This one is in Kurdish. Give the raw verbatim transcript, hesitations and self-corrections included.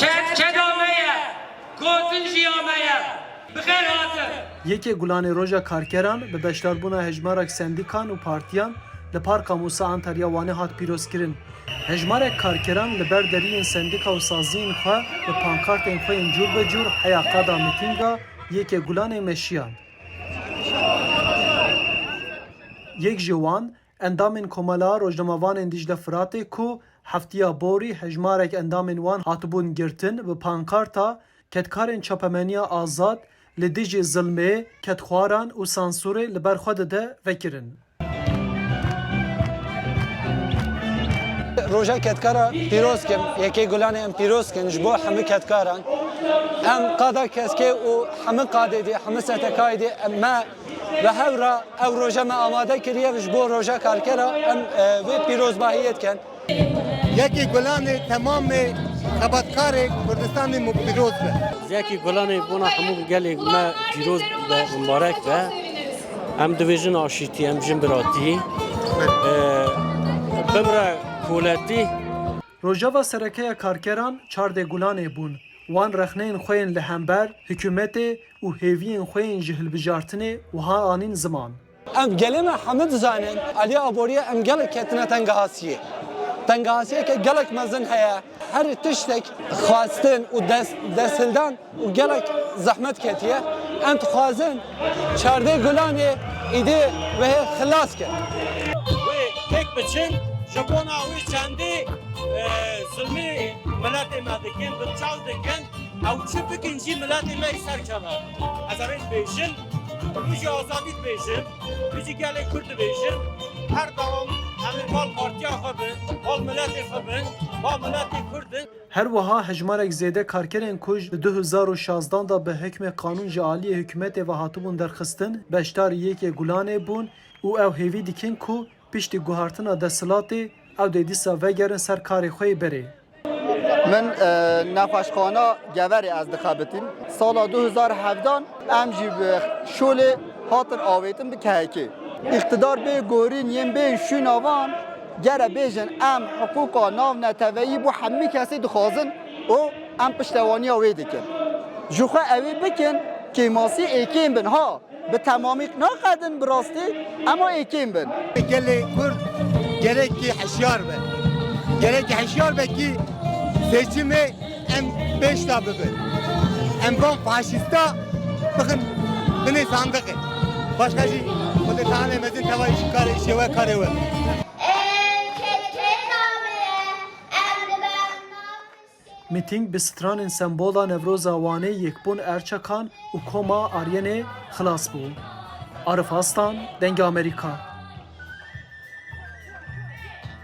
Ked keda me ye, gotin jî ya me ye. Bi xêr hatin. Yekê Gulanê Roja Karkeran bi beşdarbûna hejmarek sendîkan û partiyan li Parka Mûsa Antalya Wanê hat pîrozkirin. Hejmarek karkeran li ber deriyên sendîka û saziyên xwe bi pankartên xwe yên cûr be cûr heya qada mitînga Yekê Gulanê meşiyan. Yek ji wan, endamên Komela Rojnamevanên Dîcle Firatê ku heftiya borî hejmarek endamên wan hatibûn girtin, bi pankarta "Kedkarên çapemeniya azad li dijî zilmê, kedxwaran û sansurê li ber xwe dide" vekirin. Roja kedkara pîroz kim, Yekê Gulanê em pîroz kin ji bo hemî kedkaran. Em qada keskê û hemî qadê dê, hemî S T K'yê dê, em, me bi hev re ev roja me amade kiriye ji bo roja karkera, em, e, vê pîrozbahiyê dikin. Yekê Gulanê temamê xebatkarê Kurdistanê me pîroz be. Yekê Gulanê bona hemû gelê me pîroz be, mubarek be. Em dibêjin aşîtî, em jin biratî. E, bimre koletî. Rojeva sereke ya karkeran çardê Gulanê bûn. Wan rexneyên xwe yên li hember hikûmetê û hêviyên xwe yên ji hilbijartinê wiha anîn ziman. Em gelê me hemû dizanin, aliyê aboriyê em gelek ketine tengahasiyê. Tengahasiyeke gelek mezin heye. Her tiştek xwestin û dest, desthildan û gelek zehmet ketiye. Em dixwazin çardê Gulanê îdî wê xilas kin. Wê tek biçin, ji bona wê çendê, e, zilmê miletê me dikin, bi çav dikin. Ew çi bikin jî miletê me yê ser keve. Ez ê dibêjin, tu jî azadî dibêjin, tu jî gelê Kurd dibêjin. Her dawam em ê bal partiya xwe bin, bal miletê xwe bin, bal miletê Kurd in. Her wiha hejmarek zêde karkerên ku ji du hezar û şazdan de bi hikmê qanûn ji aliyê hikûmetê ve hatibûn derxistin, beşdarî Yekê Gulanê bûn û ew hêvî dikin ku piştî guhartina desthilatê ew dê dîsa vegerin ser karê xwe yê berê. Min, e, nexweşxana Geverê ez dixebitin. Sala du hezar hevdan em jî bi şolê hatin avêtin bi kehekê. Îqtidar bê gorîn yên bên şûna van, gere bêjin em hiqûqa navneteweyî bo hemî kesê dixwazin û em piştewaniya wê dikin. Ji xwe ewê bikin, kêmasî êkên bin ha. Bi temamî naqedin bi rastî, ema êkên bin. Gelê Kurd gerekî hişyar be. Gerekî hişyar be kî seçimê em pêş de bibin. Em van faşîsta bixin binê sandiqê. Başka jî Xwedê Teala mezin tevayî ji karê îşê we, karê we. Mîtîng bi stranên sembola Newroza Wanê, Yekbûn Erçakan û Koma Aryenê xilas bû. Arif Aslan, Dengê Amerîka.